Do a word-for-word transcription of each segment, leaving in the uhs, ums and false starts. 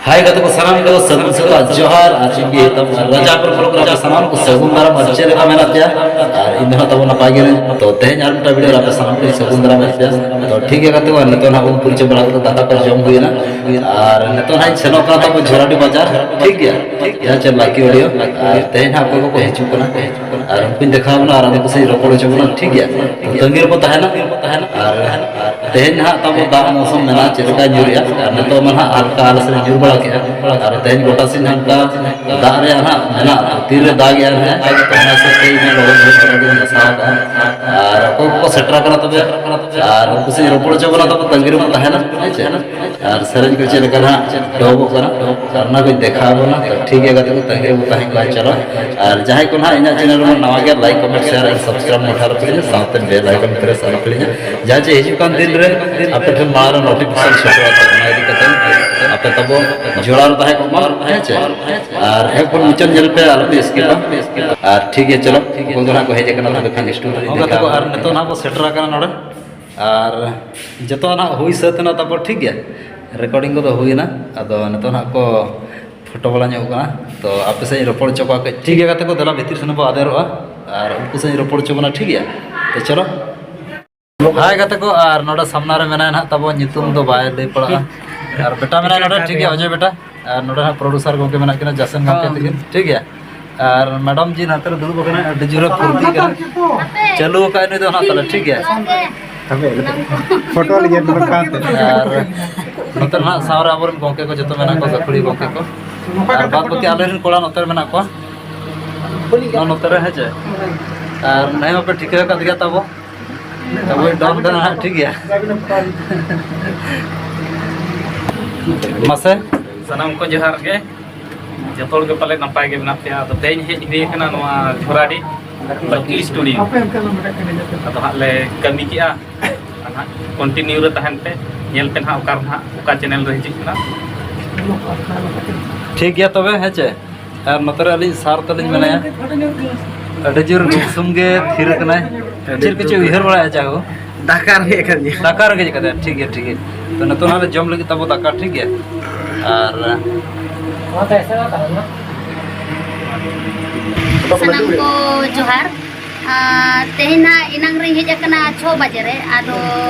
ᱦᱟᱭ ᱜᱟᱛᱮ ᱠᱚ, ᱥᱟᱱᱟᱢ ᱠᱚ ᱥᱟᱹᱜᱩᱱ ᱥᱮᱛᱟᱜ ᱡᱚᱦᱟᱨ᱾ ᱟᱨ ᱤᱧ ᱜᱮ ᱛᱟᱵᱚᱱ ᱨᱟᱡᱟ ᱯᱨᱚᱠᱨᱚᱢ ᱨᱮ ᱥᱟᱱᱟᱢ ᱠᱚ ᱥᱟᱹᱜᱩᱱ ᱫᱟᱨᱟᱢ᱾ ᱟᱨ ᱪᱮᱫ ᱞᱮᱠᱟ ᱢᱮᱱᱟᱜ ᱯᱮᱭᱟ? ᱟᱨ ᱤᱧ ᱫᱚ ᱦᱟᱸᱜ ᱛᱟᱵᱚᱱ ᱱᱟᱯᱟᱭ ᱜᱮ᱾ ᱛᱚ ᱛᱮᱦᱮᱧ ᱟᱨ ᱢᱤᱫᱴᱟᱝ ᱵᱷᱤᱰᱤᱭᱳ ᱨᱮ ᱟᱯᱮ ᱥᱟᱱᱟᱢ ᱠᱚ ᱥᱟᱹᱜᱩᱱ ᱫᱟᱨᱟᱢ ᱦᱮᱡ ᱯᱮᱭᱟ᱾ ᱛᱚ ᱴᱷᱤᱠ ᱜᱮᱭᱟ ᱜᱟᱛᱮ ᱠᱚ, ᱱᱤᱛᱚᱜ ᱦᱟᱸᱜ ᱩᱢ ᱯᱷᱩᱨᱪᱟᱹ ᱵᱟᱲᱟ ᱠᱟᱛᱮ ᱫᱟᱠᱟ ᱠᱚ ᱡᱚᱢ ᱦᱩᱭᱱᱟ᱾ ᱟᱨ ᱱᱤᱛᱚᱜ ᱦᱟᱸᱜ ᱤᱧ ᱥᱮᱱᱚᱜ ᱠᱟᱱᱟ ᱛᱟᱵᱚᱱ ᱡᱷᱚᱨᱟᱰᱤ ᱵᱟᱡᱟᱨ, ᱴᱷᱤᱠ ᱜᱮᱭᱟ? ᱡᱟᱦᱟᱸ ᱪᱮᱫ ᱞᱟᱠᱤ ᱚᱰᱤᱭᱳ᱾ ᱟᱨ ᱛᱮᱦᱮᱧ ᱦᱟᱸᱜ ᱚᱠᱚᱭ ᱠᱚᱠᱚ ᱦᱤᱡᱩᱜ ᱠᱟᱱᱟ, ᱟᱨ ᱩᱱᱠᱩᱧ ᱫᱮᱠᱷᱟᱣ ᱵᱚᱱᱟ ᱟᱨ ᱩᱱᱠᱩ ᱥᱟᱶ ᱤᱧ ᱨᱚᱯᱚᱲ ᱦᱚᱪᱚ ᱵᱚᱱᱟ, ᱴᱷᱤᱠ ᱜᱮᱭᱟ? ᱛᱚ ᱛᱟᱺᱜᱤ ᱨᱮᱵᱚ ᱛᱟᱦᱮᱱᱟ᱾ ᱟᱨ ᱛᱮᱦᱮᱧ ᱱᱟᱦᱟᱜ ᱛᱟᱵᱚ ᱫᱟᱜ ᱢᱳᱥᱩᱢ ᱢᱮᱱᱟᱜᱼᱟ, ᱪᱮᱫ ᱞᱮᱠᱟᱭ ᱧᱩᱨᱮᱜᱼᱟ᱾ ᱟᱨ ᱱᱤᱛᱚᱜ ᱢᱟ ᱱᱟᱦᱟᱜ ᱦᱟᱞᱠᱟ ᱟᱞᱮ ᱥᱮᱫ ᱧᱩᱨ ᱵᱟᱲᱟ ᱠᱮᱜᱼᱟ᱾ ᱟᱨ ᱛᱮᱦᱮᱧ ᱜᱚᱴᱟ ᱥᱮᱫ ᱱᱟᱦᱟᱜ ᱚᱱᱠᱟ ᱫᱟᱜ ᱨᱮᱭᱟᱜ ᱱᱟᱦᱟᱜ ᱢᱮᱱᱟᱜᱼᱟ, ᱛᱚ ᱛᱤᱨᱮ ᱫᱟᱜᱮᱜᱼᱟ ᱱᱟᱦᱟᱜ, ᱚᱱᱟ ᱦᱤᱥᱟᱹᱵ ᱛᱮ ᱤᱧ ᱞᱚᱜᱚᱱ ᱜᱮ ᱥᱟᱯᱲᱟᱣ ᱠᱟᱜᱼᱟ᱾ ᱟᱨ ᱚᱠᱚᱭ ᱠᱚᱠᱚ ᱥᱮᱴᱮᱨ ᱟᱠᱟᱱᱟ ᱛᱚᱵᱮ, ᱟᱨ ᱩᱱᱠᱩ ᱥᱟᱶ ᱤᱧ ᱨᱚᱯᱚᱲ ᱦᱚᱪᱚ ᱵᱚᱱᱟ, ᱛᱟᱵᱚ ᱛᱟᱺᱜᱤ ᱨᱮᱵᱚᱱ ᱛᱟᱦᱮᱱᱟ, ᱦᱮᱸ ᱪᱮ? ᱟᱨ ᱥᱮᱨᱮᱧ ᱠᱚ ᱪᱮᱫ ᱞᱮᱠᱟ ᱱᱟᱦᱟᱜ ᱰᱚᱵᱚᱜ ᱠᱟᱱᱟ, ᱟᱨ ᱚᱱᱟ ᱠᱚᱧ ᱫᱮᱠᱷᱟᱣ ᱵᱚᱱᱟ᱾ ᱛᱚ ᱴᱷᱤᱠ ᱜᱮᱭᱟ ᱜᱟᱛᱮ ᱠᱚ, ᱛᱟᱺᱜᱤ ᱨᱮᱵᱚᱱ ᱛᱟᱦᱮᱱ ᱠᱷᱟᱱ ᱪᱚᱞᱚ᱾ ᱟᱨ ᱡᱟᱦᱟᱸᱭ ᱠᱚ ᱱᱟᱦᱟᱜ ᱤᱧᱟᱹᱜ ᱪᱮᱱᱮᱞ ᱨᱮᱵᱚᱱ ᱱᱟᱣᱟ ᱜᱮᱭᱟ, ᱞᱟᱭᱤᱠ, ᱠᱚᱢᱮᱱᱴ, ᱥᱮᱭᱟᱨ ᱟᱨ ᱥᱟᱵᱥᱠᱨᱟᱭᱤᱵ ᱢᱚᱴᱷᱟ ᱟᱞᱚᱯᱮ ᱦᱤᱲᱤᱧᱟ, ᱥᱟᱶᱛᱮ ᱵᱮᱞ ᱟᱭᱠᱚᱱ ᱯᱨᱮᱥ ᱟᱞᱚᱯᱮ ᱦᱤᱲᱤᱧᱟ, ᱡᱟᱦᱟᱸ ᱪᱮ ᱦᱤᱡᱩᱜ ᱠᱟᱱ ᱫᱤᱱ ᱨᱮ ᱟᱯᱮ ᱴᱷᱮᱱ ᱢᱟᱲᱟᱝ ᱨᱮ ᱱᱳᱴᱤᱯᱷᱤᱠᱮᱥᱚᱱ ᱥᱮᱴᱮᱨᱚᱜᱼᱟ᱾ ᱛᱚ ᱚᱱᱟ ᱤᱫᱤ ᱠᱟᱛᱮ ᱟᱯᱮ ᱛᱟᱵᱚ ᱡᱚᱲᱟᱣ ᱨᱮ ᱛᱟᱦᱮᱸ ᱠᱚᱜ ᱢᱟ, ᱦᱮᱸ ᱪᱮ? ᱟᱨ ᱮᱦᱚᱵ ᱠᱷᱚᱱ ᱢᱩᱪᱟᱹᱫ ᱧᱮᱞ ᱯᱮ, ᱟᱞᱚᱯᱮ ᱥᱠᱤᱯᱟ᱾ ᱟᱨ ᱴᱷᱤᱠ ᱜᱮᱭᱟ, ᱪᱚᱞᱚ, ᱩᱱᱠᱩ ᱫᱚ ᱱᱟᱦᱟᱜ ᱠᱚ ᱦᱮᱡ ᱟᱠᱟᱱᱟ, ᱛᱚᱵᱮ ᱠᱷᱟᱱ ᱥᱴᱩᱰᱤᱭᱳ ᱨᱮ ᱦᱚᱸ ᱜᱟᱛᱮ ᱠᱚ, ᱫᱮᱠᱷᱟᱣ᱾ ᱟᱨ ᱱᱤᱛᱚᱜ ᱱᱟᱦᱟᱜ ᱵᱚ ᱥᱮᱴᱮᱨ ᱟᱠᱟᱱᱟ ᱱᱚᱰᱮ᱾ ᱟᱨ ᱡᱚᱛᱚ ᱱᱟᱦᱟᱜ ᱦᱩᱭ ᱥᱟᱹᱛ ᱮᱱᱟ, ᱛᱟᱨᱯᱚᱨ ᱴᱷᱤᱠ ᱜᱮᱭᱟ, ᱨᱮᱠᱚᱨᱰᱤᱝ ᱠᱚᱫᱚ ᱦᱩᱭᱮᱱᱟ᱾ ᱟᱫᱚ ᱱᱤᱛᱚᱜ ᱱᱟᱦᱟᱜ ᱠᱚ ᱯᱷᱳᱴᱳ ᱵᱟᱞᱟ ᱧᱚᱜ ᱠᱟᱱᱟ, ᱛᱚ ᱟᱯᱮ ᱥᱮᱫ ᱤᱧ ᱨᱚᱯᱚᱲ ᱦᱚᱪᱚ ᱠᱚᱣᱟ ᱠᱟᱹᱡ, ᱴᱷᱤᱠ ᱜᱮᱭᱟ ᱜᱟᱛᱮ ᱠᱚ? ᱫᱮᱞᱟ ᱵᱷᱤᱛᱤᱨ ᱥᱮᱱ ᱵᱚ ᱟᱫᱮᱨᱚᱜᱼᱟ, ᱟᱨ ᱩᱱᱠᱩ ᱥᱮᱫ ᱤᱧ ᱨᱚᱯᱚᱲ ᱦᱚᱪᱚ ᱵᱚᱱᱟ, ᱴᱷᱤᱠ ᱜᱮᱭᱟ? ᱛᱚ ᱪᱚᱞᱚ᱾ ᱦᱟᱭ ᱜᱟᱛᱮ ᱠᱚ, ᱟᱨ ᱱᱚᱰᱮ ᱥᱟᱢᱱᱟ ᱨᱮ ᱢᱮᱱᱟᱭᱟ ᱱᱟᱦᱟᱜ ᱛᱟᱵᱚ, ᱧᱩᱛᱩᱢ ᱫᱚ ᱵᱟᱭ ᱞᱟᱹᱭ ᱯᱟᱲᱟᱜᱼᱟ᱾ ᱟᱨ ᱵᱮᱴᱟ ᱢᱮᱱᱟᱭᱟ ᱱᱚᱰᱮ, ᱴᱷᱤᱠ ᱜᱮᱭᱟ, ᱚᱡᱚᱭ ᱵᱮᱴᱟ᱾ ᱟᱨ ᱱᱚᱰᱮ ᱦᱟᱸᱜ ᱯᱨᱚᱰᱩᱥᱟᱨ ᱜᱚᱢᱠᱮ ᱢᱮᱱᱟᱜ ᱠᱤᱱᱟ, ᱡᱟᱥᱮᱱ ᱜᱚᱢᱠᱮ ᱛᱟᱹᱠᱤᱱ, ᱴᱷᱤᱠ ᱜᱮᱭᱟ᱾ ᱟᱨ ᱢᱮᱰᱟᱢ ᱡᱤ ᱱᱟᱛᱮ ᱨᱮ ᱫᱩᱲᱩᱵ ᱟᱠᱟᱱᱟᱭ, ᱟᱹᱰᱤ ᱡᱳᱨᱮ ᱯᱷᱩᱨᱛᱤ ᱠᱟᱱᱟ᱾ ᱪᱟᱹᱞᱩ ᱟᱠᱟᱫ ᱱᱩᱭ ᱫᱚ ᱱᱟᱦᱟᱜ ᱛᱟᱞᱮ, ᱴᱷᱤᱠ ᱜᱮᱭᱟ᱾ ᱯᱷᱳᱴᱳ ᱞᱟᱹᱜᱤᱫ ᱫᱚᱨᱠᱟᱨ ᱛᱮ᱾ ᱟᱨ ᱱᱚᱛᱮ ᱨᱮ ᱱᱟᱦᱟᱜ ᱥᱟᱶᱨᱮ ᱟᱵᱚᱨᱮᱱ ᱜᱚᱢᱠᱮ ᱠᱚ ᱡᱚᱛᱚ ᱢᱮᱱᱟᱜ ᱠᱚᱣᱟ, ᱜᱟᱹᱠᱷᱩᱲᱤ ᱜᱚᱢᱠᱮ ᱠᱚ᱾ ᱟᱨ ᱵᱟᱫ ᱵᱟᱹᱠᱤ ᱟᱞᱮ ᱨᱮᱱ ᱠᱚᱲᱟ ᱱᱚᱛᱮ ᱨᱮ ᱢᱮᱱᱟᱜ ᱠᱚᱣᱟ᱾ ᱱᱚᱣᱟ ᱱᱚᱛᱮ ᱨᱮ, ᱦᱮᱸ ᱪᱮ? ᱟᱨ ᱱᱟᱹᱭ ᱢᱟᱯᱮ ᱴᱷᱤᱠᱟᱹ ᱟᱠᱟᱫ ᱜᱮᱭᱟ ᱛᱟᱵᱚ᱾ ᱟᱵᱚᱭᱤᱡ ᱰᱚᱱ ᱫᱚ ᱱᱟᱦᱟᱜ, ᱴᱷᱤᱠ ᱜᱮᱭᱟ᱾ ᱢᱟᱥᱮ᱾ ᱥᱟᱱᱟᱢ ᱠᱚ ᱡᱚᱦᱟᱨ ᱜᱮ᱾ ᱡᱚᱛᱚ ᱦᱚᱲ ᱜᱮ ᱯᱟᱞᱮ ᱱᱟᱯᱟᱭ ᱜᱮ ᱢᱮᱱᱟᱜ ᱯᱮᱭᱟ᱾ ᱟᱫᱚ ᱛᱮᱦᱮᱧ ᱦᱮᱡ ᱦᱩᱭ ᱟᱠᱟᱱᱟ ᱱᱚᱣᱟ ᱡᱷᱚᱨᱟᱰᱤ ᱞᱟᱠᱤ ᱥᱴᱩᱰᱤᱭᱳ᱾ ᱟᱫᱚ ᱦᱟᱸᱜ ᱞᱮ ᱠᱟᱹᱢᱤ ᱠᱮᱜᱼᱟ᱾ ᱟᱨ ᱦᱟᱸᱜ ᱠᱚᱱᱴᱤᱱᱤᱭᱩ ᱨᱮ ᱛᱟᱦᱮᱱ ᱯᱮ, ᱧᱮᱞ ᱯᱮ ᱱᱟᱦᱟᱜ ᱚᱠᱟ ᱨᱮ ᱱᱟᱦᱟᱜ ᱚᱠᱟ ᱪᱮᱱᱮᱞ ᱨᱮ ᱦᱤᱡᱩᱜ ᱠᱟᱱᱟ᱾ ᱴᱷᱤᱠ ᱜᱮᱭᱟ ᱛᱚᱵᱮ, ᱦᱮᱸ ᱪᱮ? ᱟᱨ ᱱᱚᱛᱮ ᱨᱮ ᱟᱹᱞᱤᱧ ᱥᱟᱨ ᱛᱟᱹᱞᱤᱧ ᱢᱮᱱᱟᱭᱟ᱾ ᱟᱹᱰᱤ ᱡᱳᱨ ᱜᱩᱢᱥᱩᱢ ᱜᱮ ᱛᱷᱤᱨ ᱟᱠᱟᱱᱟᱭ᱾ ᱪᱮᱫ ᱠᱚᱪᱚ ᱩᱭᱦᱟᱹᱨ ᱵᱟᱲᱟᱭᱟ ᱡᱟᱭᱦᱳᱠ᱾ ᱫᱟᱠᱟ ᱨᱮᱸᱜᱮᱡ ᱟᱠᱟᱫᱤᱧᱟ᱾ ᱫᱟᱠᱟ ᱨᱮᱸᱜᱮᱡ ᱟᱠᱟᱫᱮᱭᱟ, ᱴᱷᱤᱠ ᱜᱮᱭᱟ, ᱴᱷᱤᱠ ᱜᱮᱭᱟ᱾ ᱛᱚ ᱱᱤᱛᱚᱜ ᱱᱟᱦᱟᱜ ᱞᱮ ᱡᱚᱢ ᱞᱟᱹᱜᱤᱫ ᱛᱟᱵᱚ ᱫᱟᱠᱟ, ᱴᱷᱤᱠ ᱜᱮᱭᱟ᱾ ᱟᱨ ᱥᱟᱱᱟᱢ ᱠᱚ ᱡᱚᱦᱟᱨ᱾ ᱟᱨ ᱛᱮᱦᱮᱧ ᱱᱟᱦᱟᱜ ᱮᱱᱟᱝ ᱨᱤᱧ ᱦᱮᱡ ᱟᱠᱟᱱᱟ ᱪᱷᱚ ᱵᱟᱡᱮ ᱨᱮ, ᱟᱫᱚ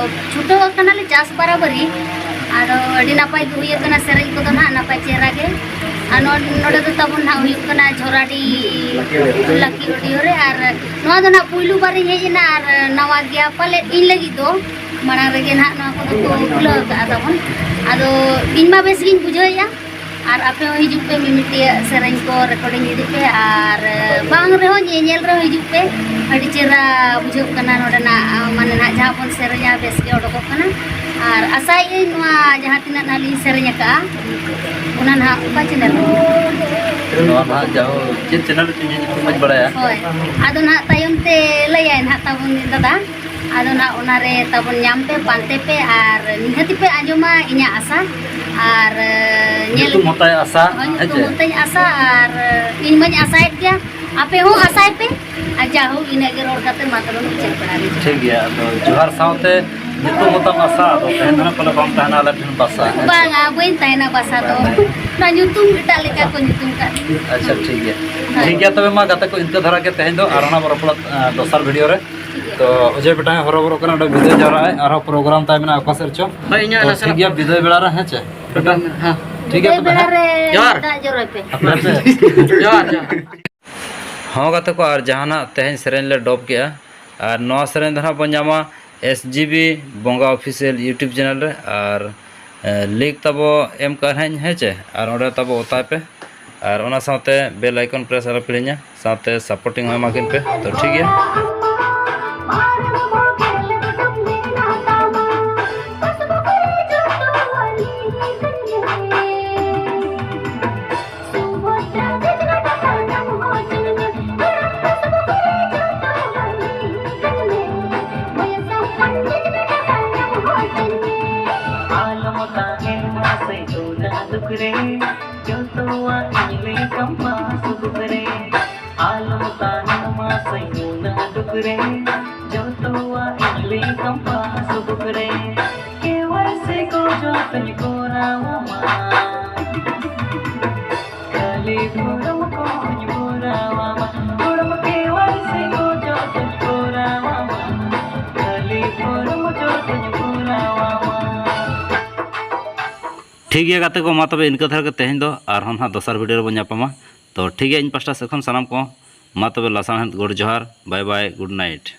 ᱪᱷᱩᱴᱟᱹᱣ ᱟᱠᱟᱱᱟᱞᱮ ᱪᱟᱥ ᱵᱟᱨᱟᱵᱟᱹᱨᱤ᱾ ᱟᱫᱚ ᱟᱹᱰᱤ ᱱᱟᱯᱟᱭ ᱜᱮ ᱦᱩᱭ ᱟᱠᱟᱱᱟ, ᱥᱮᱨᱮᱧ ᱠᱚᱫᱚ ᱱᱟᱦᱟᱜ ᱱᱟᱯᱟᱭ ᱪᱮᱦᱨᱟ ᱜᱮ᱾ ᱟᱨ ᱱᱚ-, ᱱᱚᱰᱮ ᱫᱚ ᱛᱟᱵᱚᱱ ᱱᱟᱦᱟᱜ ᱦᱩᱭᱩᱜ ᱠᱟᱱᱟ ᱡᱷᱚᱨᱟᱰᱤ ᱞᱟᱠᱤ ᱚᱰᱤᱭᱳ ᱨᱮ᱾ ᱟᱨ ᱱᱚᱣᱟ ᱫᱚ ᱱᱟᱦᱟᱜ ᱯᱩᱭᱞᱩ ᱵᱟᱨᱤᱧ ᱦᱮᱡ ᱮᱱᱟ, ᱟᱨ ᱱᱟᱣᱟ ᱜᱮᱭᱟ ᱯᱟᱞᱮᱫ ᱤᱧ ᱞᱟᱹᱜᱤᱫ ᱫᱚ᱾ ᱢᱟᱲᱟᱝ ᱨᱮᱜᱮ ᱱᱟᱦᱟᱜ ᱱᱚᱣᱟ ᱠᱚᱫᱚ ᱠᱚ ᱠᱷᱩᱞᱟᱹᱣ ᱟᱠᱟᱫᱼᱟ ᱛᱟᱵᱚᱱ᱾ ᱟᱫᱚ ᱤᱧ ᱢᱟ ᱵᱮᱥ ᱜᱤᱧ ᱵᱩᱡᱷᱟᱹᱣᱮᱫᱼᱟ, ᱟᱨ ᱟᱯᱮ ᱦᱚᱸ ᱦᱤᱡᱩᱜ ᱯᱮ, ᱢᱤᱢᱤᱫᱴᱤᱡ ᱥᱮᱨᱮᱧ ᱠᱚ ᱨᱮᱠᱚᱨᱰᱤᱝ ᱤᱫᱤ ᱯᱮ, ᱟᱨ ᱵᱟᱝ ᱨᱮᱦᱚᱸ ᱧᱮᱧᱮᱞ ᱨᱮᱦᱚᱸ ᱦᱤᱡᱩᱜ ᱯᱮ᱾ ᱟᱹᱰᱤ ᱪᱮᱦᱨᱟ ᱵᱩᱡᱷᱟᱹᱜ ᱠᱟᱱᱟ ᱱᱚᱰᱮᱱᱟᱜ, ᱢᱟᱱᱮ ᱱᱟᱦᱟᱜ ᱡᱟᱦᱟᱸ ᱵᱚᱱ ᱥᱮᱨᱮᱧᱟ ᱵᱮᱥ ᱜᱮ ᱚᱰᱚᱠᱚᱜ ᱠᱟᱱᱟ᱾ ᱟᱨ ᱟᱥᱟᱭᱮᱫ ᱟᱹᱧ ᱱᱚᱣᱟ ᱡᱟᱦᱟᱸ ᱛᱤᱱᱟᱹᱜ ᱱᱟᱦᱟᱜ ᱞᱤᱧ ᱥᱮᱨᱮᱧ ᱟᱠᱟᱫᱼᱟ, ᱚᱱᱟ ᱱᱟᱦᱟᱜ ᱚᱠᱟ ᱪᱮᱱᱮᱞ ᱨᱮ? ᱱᱚᱣᱟ ᱱᱟᱦᱟᱜ ᱡᱟᱦᱳ ᱪᱮᱫ ᱪᱮᱱᱮᱞ ᱨᱮᱪᱚ ᱤᱧ ᱧᱩᱛᱩᱢ ᱵᱟᱹᱧ ᱵᱟᱲᱟᱭᱟ᱾ ᱦᱳᱭ, ᱟᱫᱚ ᱱᱟᱦᱟᱜ ᱛᱟᱭᱚᱢ ᱛᱮ ᱞᱟᱹᱭᱟᱭ ᱱᱟᱦᱟᱜ ᱛᱟᱵᱚᱱ ᱫᱟᱫᱟ᱾ ᱟᱫᱚ ᱱᱟᱦᱟᱜ ᱚᱱᱟᱨᱮ ᱛᱟᱵᱚᱱ ᱧᱟᱢ ᱯᱮ, ᱯᱟᱱᱛᱮ ᱯᱮ, ᱟᱨ ᱱᱤᱦᱟᱹᱛ ᱯᱮ ᱟᱸᱡᱚᱢᱟ ᱤᱧᱟᱹᱜ ᱟᱥᱟ᱾ ᱟᱨ ᱧᱮᱞ ᱧᱩᱛᱩᱢ ᱦᱚᱸᱛᱟᱭ ᱟᱥᱟ, ᱦᱳᱭ, ᱦᱮᱸ ᱧᱩᱛᱩᱢ ᱪᱮ? ᱦᱚᱸᱛᱟᱧ ᱟᱥᱟ, ᱟᱨ ᱤᱧ ᱢᱟᱧ ᱟᱥᱟᱭᱮᱫ ᱜᱮᱭᱟ, ᱟᱯᱮ ᱦᱚᱸ ᱟᱥᱟᱭ ᱯᱮ᱾ ᱟᱨ ᱡᱟᱦᱳᱠ, ᱤᱱᱟᱹᱜ ᱜᱮ ᱨᱚᱲ ᱠᱟᱛᱮ ᱢᱟ ᱛᱚᱵᱮ ᱢᱩᱪᱟᱹᱫ ᱵᱟᱲᱟ ᱜᱮ᱾ ᱴᱷᱤᱠ ᱜᱮᱭᱟ, ᱟᱫᱚ ᱡᱚᱦᱟᱨ ᱥᱟᱶᱛᱮ ᱧᱩᱛᱩᱢ ᱦᱚᱸᱛᱟᱢ ᱟᱥᱟ, ᱟᱫᱚ ᱛᱮᱦᱮᱧ ᱫᱚ ᱱᱟᱦᱟᱜ ᱯᱟᱞᱮ ᱵᱟᱢ ᱛᱟᱦᱮᱱᱟ ᱟᱞᱮ ᱴᱷᱮᱱ ᱵᱟᱥᱟ, ᱦᱮᱸ ᱪᱮ? ᱵᱟᱝᱟ, ᱵᱟᱹᱧ ᱛᱟᱦᱮᱱᱟ ᱵᱟᱥᱟ ᱫᱚ᱾ ᱚᱱᱟ ᱧᱩᱛᱩᱢ ᱮᱴᱟᱜ ᱞᱮᱠᱟ ᱠᱚ ᱧᱩᱛᱩᱢ ᱠᱟᱜ ᱞᱤᱧᱟ᱾ ᱟᱪᱪᱷᱟ, ᱴᱷᱤᱠ ᱜᱮᱭᱟ᱾ ᱦᱳᱭ᱾ ᱴᱷᱤᱠ ᱜᱮᱭᱟ, ᱛᱚᱵᱮ ᱢᱟ ᱜᱟᱛᱮ ᱠᱚ, ᱤᱱᱠᱟᱹ ᱫᱷᱟᱨᱟ ᱜᱮ ᱛᱮᱦᱮᱧ ᱫᱚ, ᱟᱨ ᱚᱱᱟ ᱵᱚ ᱨᱚᱯᱚᱲᱟ, ᱟᱸ, ᱫᱚᱥᱟᱨ ᱵᱷᱤᱰᱤᱭᱳ ᱨᱮ᱾ ᱴᱷᱤᱠ ᱜᱮᱭᱟ᱾ ᱛᱚ ᱚᱡᱚᱭ ᱵᱮᱴᱟ ᱦᱚᱸ ᱦᱚᱨᱚᱵᱚᱨᱚᱜ ᱠᱟᱱᱟ, ᱚᱸᱰᱮ ᱵᱤᱫᱟᱹᱭ ᱡᱟᱣᱨᱟᱜ ᱟᱭ, ᱟᱨᱦᱚᱸ ᱯᱨᱳᱜᱨᱟᱢ ᱛᱟᱭ ᱢᱮᱱᱟᱜᱼᱟ ᱚᱠᱟ ᱥᱮᱫ ᱨᱮᱪᱚ᱾ ᱦᱳᱭ, ᱤᱧᱟᱹᱜ ᱛᱚ ᱱᱟᱥᱮᱱᱟᱜ ᱴᱷᱤᱠ ᱜᱮᱭᱟ, ᱵᱤᱫᱟᱹᱭ ᱵᱮᱲᱟ ᱨᱮ, ᱦᱮᱸ ᱪᱮ? ᱵᱮᱴᱟ, ᱦᱮᱸ᱾ ᱴᱷᱤᱠ ᱜᱮᱭᱟ, ᱵᱤᱫᱟᱹᱭ ᱛᱚᱵᱮ, ᱵᱮᱲᱟ ᱦᱮᱸ᱾ ᱨᱮ ᱡᱚᱦᱟᱨ᱾ ᱫᱟᱜ ᱡᱚᱨᱚᱭ ᱯᱮ᱾ ᱟᱯᱮ ᱯᱮ᱾ ᱡᱚᱦᱟᱨ, ᱡᱚᱦᱟᱨ᱾ ᱦᱚᱸ ᱜᱟᱛᱮ ᱠᱚ, ᱟᱨ ᱡᱟᱦᱟᱱᱟᱜ ᱛᱮᱦᱮᱧ ᱥᱮᱨᱮᱧ ᱞᱮ ᱰᱚᱵ ᱠᱮᱜᱼᱟ, ᱟᱨ ᱱᱚᱣᱟ ᱥᱮᱨᱮᱧ ᱫᱚ ᱱᱟᱦᱟᱜ ᱵᱚᱱ ᱧᱟᱢᱟ S G B ᱵᱚᱸᱜᱟ Official YouTube channel ᱨᱮ, ᱟᱨ, ᱮ, link ᱛᱟᱵᱚ ᱮᱢ ᱠᱟᱜᱼᱟ ᱱᱟᱦᱟᱜ ᱤᱧ, ᱦᱮᱸ ᱪᱮ? ᱟᱨ ᱚᱸᱰᱮ ᱛᱟᱵᱚ ᱚᱛᱟᱭ ᱯᱮ, ᱟᱨ ᱚᱱᱟ ᱥᱟᱶᱛᱮ bell icon press ᱟᱞᱚ ᱯᱮ ᱦᱤᱲᱤᱧᱟ, ᱥᱟᱶᱛᱮ supporting ᱦᱚᱸ ᱮᱢᱟ ᱠᱤᱱ ᱯᱮ᱾ ᱛᱚ ᱴᱷᱤᱠ ᱜᱮᱭᱟ᱾ ᱟᱞᱚᱢ ᱛᱟᱦᱮᱱ ᱢᱟ ᱥᱮ ᱩᱱᱟᱹᱜ ᱫᱩᱠ ᱨᱮ, ᱡᱚᱛᱚᱣᱟᱜ ᱤᱧ ᱞᱟᱹᱭ ᱠᱟᱢᱟ ᱥᱩᱫᱩᱠ ᱨᱮ᱾ ᱟᱞᱚᱢ ᱛᱟᱦᱮᱱ ᱢᱟ ᱥᱮ ᱩᱱᱟᱹᱜ ᱫᱩᱠ ᱨᱮ, ᱡᱚᱛᱚᱣᱟᱜ ᱤᱧ ᱞᱟᱹᱭ ᱠᱟᱢᱟ ᱥᱩᱫᱩᱠ ᱨᱮ᱾ KYC ᱠᱚ ᱡᱚᱛᱚᱧ ᱠᱚᱨᱟᱣ ᱟᱢᱟ᱾ ᱴᱷᱤᱠ ᱜᱮᱭᱟ ᱜᱟᱛᱮ ᱠᱚ, ᱢᱟ ᱛᱚᱵᱮ ᱤᱱᱠᱟᱹ ᱫᱷᱟᱨᱟ ᱜᱮ ᱛᱮᱦᱮᱧ ᱫᱚ, ᱟᱨᱦᱚᱸ ᱱᱟᱦᱟᱜ ᱫᱚᱥᱟᱨ video ᱨᱮᱵᱚᱱ ᱧᱟᱯᱟᱢᱟ᱾ ᱛᱚ ᱴᱷᱤᱠ ᱜᱮᱭᱟ, ᱤᱧ ᱯᱟᱥᱴᱟ ᱥᱮᱫ ᱠᱷᱚᱱ ᱥᱟᱱᱟᱢ ᱠᱚ ᱢᱟ ᱛᱚᱵᱮ ᱞᱟᱥᱟᱲᱦᱮᱫ ᱜᱚᱰ ᱡᱚᱦᱟᱨ, bye bye, good night᱾